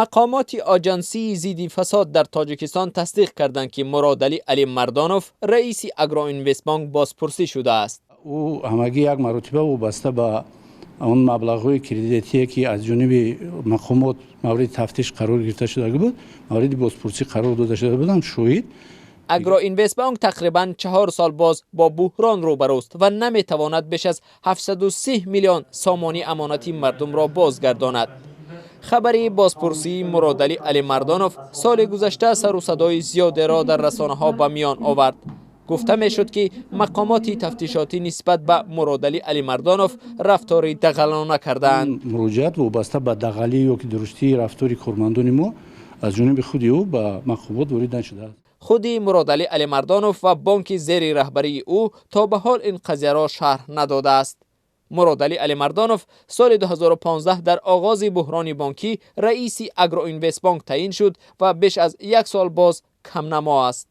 Мақомоти Оҷансии зидди фасод дар Тоҷикистон тасдиқ карданд, ки Муродалӣ Алимардонов, раиси Агроинвестбонк, бозпурсӣ шудааст. Ӯ ҳамагӣ як маротиба вобаста ба он маблағҳои кредитие, ки аз ҷониби мақомот мавриди тафтиш қарор гирифта шуда буд, мавриди бозпурсӣ қарор дода шуда буданд, шоҳид. Агроинвестбонк тақрибан 4 сол боз бо буҳрон рӯбарӯст ва наметавонад беш аз 730 миллион сомонӣ амонати мардумро бозгардонад. Хабари бозпурсии Муродалӣ Алимардонов соли гузашта сару садои зиёдеро дар расонаҳо ба миён овард. Гуфта мешуд, ки мақомоти тафтишотӣ нисбат ба Муродалӣ Алимардонов рафтори дағалона кардаанд. Муроҷиат вобаста ба дағалӣ ё ки дурустии рафтори кормандони мо аз ҷониби худи ӯ ба мақомот ворид нашудааст. Худи Муродалӣ Алимардонов ва бонки зери раҳбарии ӯ то ба ҳол ин қазияро шарҳ надодааст. Муродалӣ Алимардонов соли 2015 дар оғози буҳрони бонкӣ раиси Агроинвестбонк таъин шуд ва беш аз як сол боз камнамо аст.